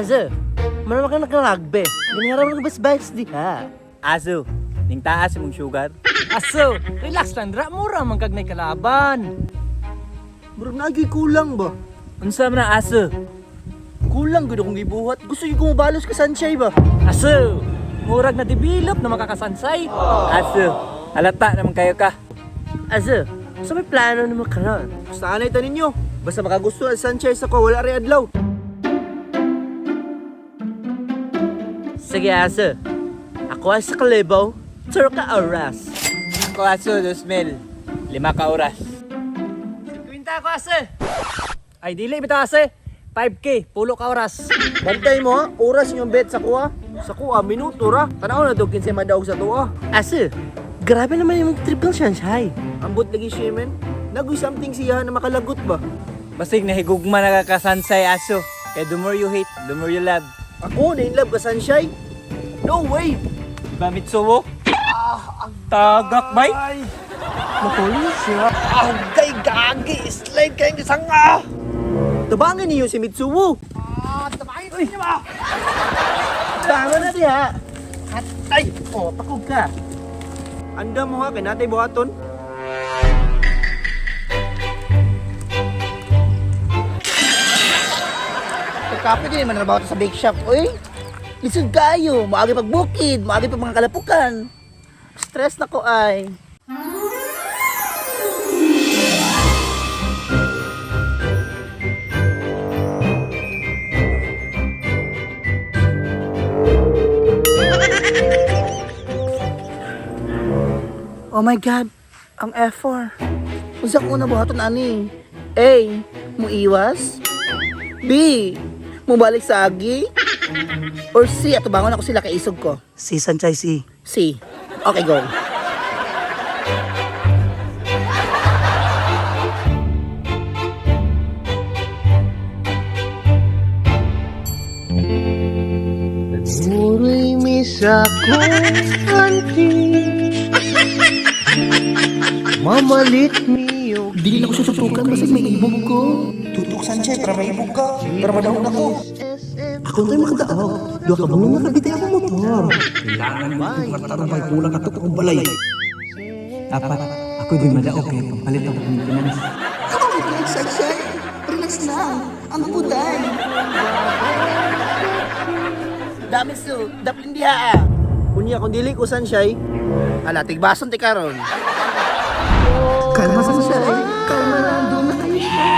Azo, marama ka nakaragbe. Ganyan raman ka bas-bas diha. Aso, ning taas imong sugar. Aso, relax lang dra, mura man kag nay kalaban. Murag nagay kulang ba? Unsa man na aso? Kulang gud akong gibuhat. Gusto gyud ko mobalos ka Sanchay ba? Aso, murag na develop na makakasansay. Aso, halata naman kayo ka. Azo, so may plano nimo karon? Basta anay ta ninyo. Basta makagusto ang Sanchay sa ko wala ray adlaw. Sige, Azo. Ako ay sa Kalibo, turo ka oras. Ako aso, 2,000. 5 ka oras. 50 ako, ase. Ay, dili bitaw ase. 5K, pulo ka oras. Bantay mo ha, oras yung bet sa kuha. Sa kuha, minuto ra. Tanaw na to kinsay madaog sa tuwa. Azo, grabe naman yung trip ng Sanchay. Ambot lagi siya men. Nagoy something siya na makalagot ba? Basig nahigugma na ka kasansay aso. Kay the more you hate, the more you love. Ako na in love ka Sanchay? No way! Ba Mitsuo? Tagak bay? Makulit siya. Agay gagi! Slide kayong isang ah! Tabangan niyo si Mitsuo! Tama na diha. Ay, oh, pakog ka. Anda mo ha, kay natay buhaton. Pagkapoy din man trabaho sa bake shop, oy. Lisod kayo, maagi pag bukid, maagi pag mga kalapukan. Stress na ko ay. Oh my God, ang F4. Unsa ko na buhaton ani? A, muiwas. B, mubalik sa agi. Or C, atubangon ako sila kay isog ko. Si Sanchay si. C. Okay, go. Nagmuroy mi sa kong anti. Mamalit mi og Dili na ko siya tutukan basta may ibog ko. Tutok Sanchez para may ibog ka. Para madahon ako. Ako tayo makadaog. Duha ka buong nakabitay ako motor. Kailangan mo itong katarong kulang ato kong balay. Dapat ako din madaog kay pampalit ang maintenance. Come on, relax, Sanchez. Relax lang. Ang puday. Dami su, daplin diha ah. Unya kung dili ko Sanchay, Ala, tigbason ti karon. Kalma Sanchez. Kalma lang, doon na kayo siya.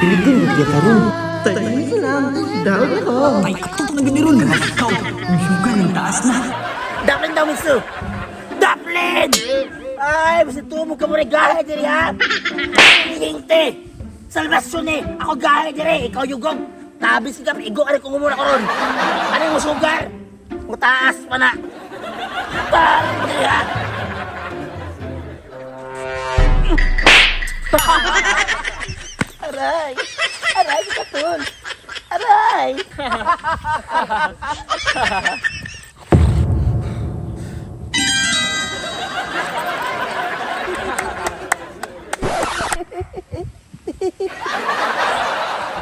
Piligin mo diya karon. Tahimik lang. Down ako. Ay, ato na giniron. Ikaw, yung sugar ng taas na. Daplin daw, Mitsu! Daplin! Ay, basta tumo ka mo rin gahe diri, ha? Hingte! Salvasyon eh! Ako gahe diri! Ikaw yugog! Tabis ka, igo ka rin kung umuna ko ron! Ano yung sugar? Mataas pa na! Parang mo diri, ha? Aray! Aray, katul! Aray!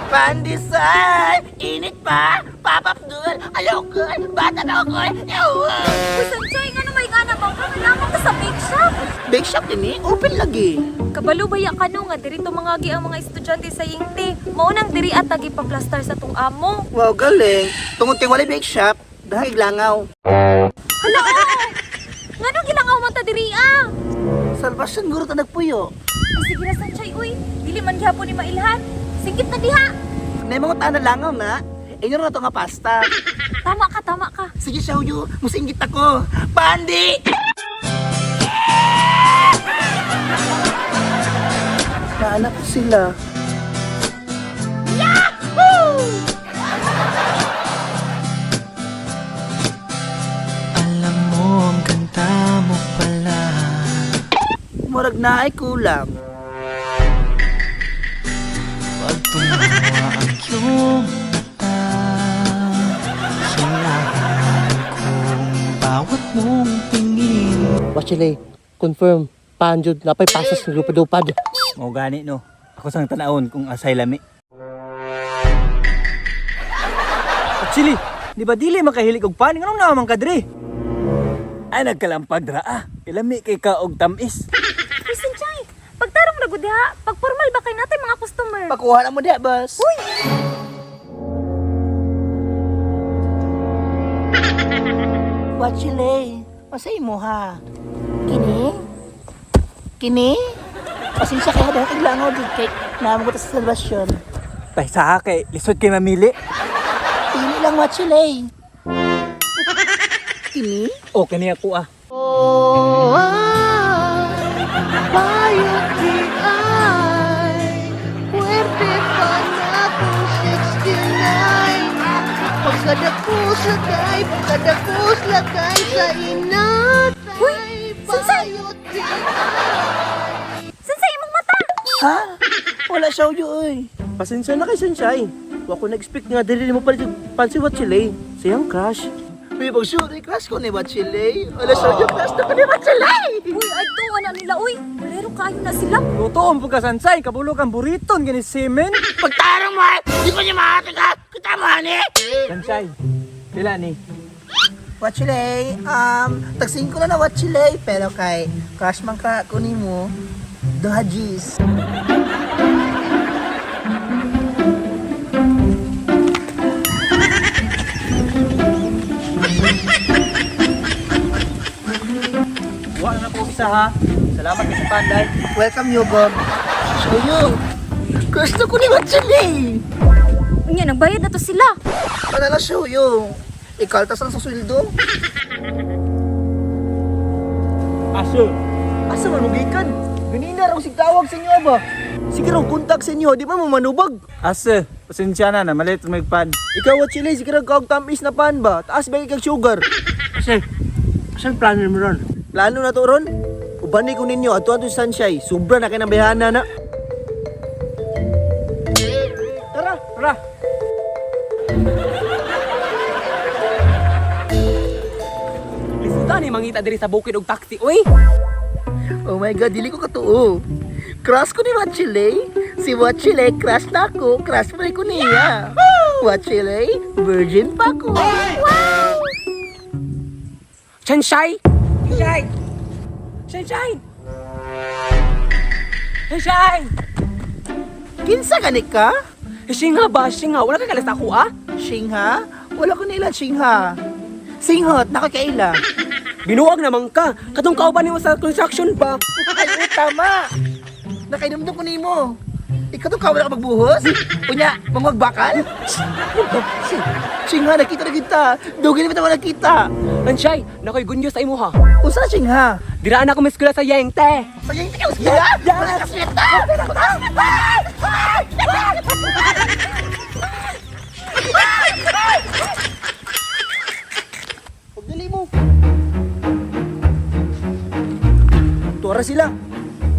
Pandesal! Init pa! Papapdul! Ayaw ko! Bata na ako! Ayaw! Uy, Sanchay, nga may nga na ba ka? Kailangan ka sa bake shop. Bake shop din eh. Open lagi. Kabalo baya ka no nga diri tumangagi ang mga estudyante sa Yingti. Mao nang diri at tagi pa-plaster sa tong amo. Wow, galing. Tungod kay walay bake shop, dahil langaw. Hala! Oh! Ngano gilangaw man ta diri ah? Salvasyon guro ta nagpuyo. Ay, sige na Sanchay, uy. Dili man gihapon ni mailhan. Sigit na diha. May mga tanan langaw na. Inyo na to nga pasta. Tama ka, tama ka. Sige, Xiaoyu, musinggit ako. Pandi! Naanak ko sila. Alam mo ang kanta mo pala. Murag na ay kulang. Pag tumawa ang iyong mata, Kailangan kong bawat mong tingin. Wachile, confirm. Panjud, napay pasas ng lupad-lupad. Mao gani no. Ako sang tanawon kung asay lami. Chili, di ba dili makahilig og pan? Nganong naa man ka diri? Ay nagkalampag dra ah. Ilami kay ka og tamis. Uy, Sanchay, pagtarong na gud diha, pagpormal ba kay natay mga customer? Pakuha na mo diha, boss. Uy! Wachile, masay mo ha. Kini? Kini? Pasensya kaya dahil kaglangaw di kay naamo ko ta sa salvasyon. Tay sa kay lisod kay mamili. Pili lang wachile. Kini? O kani ako ah. Oh, ay, bayot di ay, puwerte pa na kung 69. Pagkadakos lakay, pagkadakos lakay sa inatay, Uy, Sansay! bayot di ay. Sansay imong mata. Ha? Wala siya uyo, oy. Pasensya na kay Sunshine. Wa ko na-expect nga dili mo palit pansi Wachile. Siyang crush. Uy, pag sure, crush ko ni Wachile. Wala siya uyo, crush na ko ni Wachile. Uy, ay tuwa na nila uy. Bolero kayo na sila. Totoo po ka Sansay, kabulo kang buriton gani semen. Pagtarong mo ha! Di ko niya mahatig ha! Kita mo hani! Sansay, pila ni? Wachile, tagsin ko na na Wachile, pero kay crush man ka kunin mo, duha G's. Wa na po isa ha. Salamat kay sa panday. Welcome, Yugog. Shoyo, crush na ko ni Wachile. Unya nagbayad na to sila. Ano na shoyo? Ikaltas lang sa sweldo. Aso. Asa man mo gikan? Ganina raw sig tawag sa inyo ba? Sige raw kontak sa inyo, di ba mo manubag? Ase, pasensya na na malit may pan. Ikaw Wachile, sige raw kaog tamis na pan ba? Taas ba kag sugar? Ase, saan plano mo ron? Plano na to ron. Ubani ko ninyo ato ato Sunshine. Sobra na kay nang bayhana na. Tara, tara. Lisutan ni mangita diri sa bukid og taxi, uy. Oh my God, dili ko katuo. Crush ko ni Wachile. Si Wachile, crush na ako. Crush pa rin ko niya. Wachile, virgin pa ko. Sunshine! Sunshine! Sunshine! Sunshine! Kinsa gani ka? Singa ba? Singa. Wala ka kalas ako, ah? Shingha? Wala ko nila Shingha. Singhot, nakakaila. Binuwag naman ka. Katong kauban nimo sa construction ba? Ay, oh, tama. Nakainumdum ko nimo. Ikaw to ka wala ka magbuhos? Unya, mangwagbakal? Shingha, nakita na kita. Dugin na ba nakita? Sunshine, nakoy gunyo sa imo ha. Usa na Shingha. Diraan ako miskula sa yengte. Sayang ka, usa. Wala ka sweta. Pagdali mo. Tuara sila.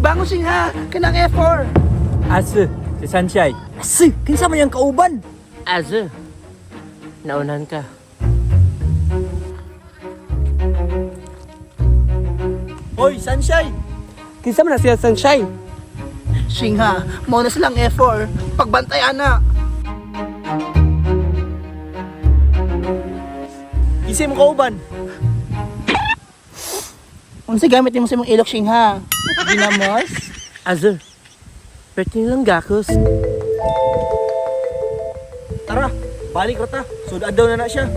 Bango Shingha, kanang F4. Ase, si Sunshine. Ase, kinsa man yang kauban? Azo, naunahan ka. Hoy, Sunshine. Kinsa man na siya Sunshine? Shingha, mo na silang F4. Pagbantay ana. Kinsa mo kauban? Unsa gamit nimo sa imong ilok Shingha? Ginamos? Azo, pwede lang gakos. Tara, balik ra ta. Sudad daw na na siya.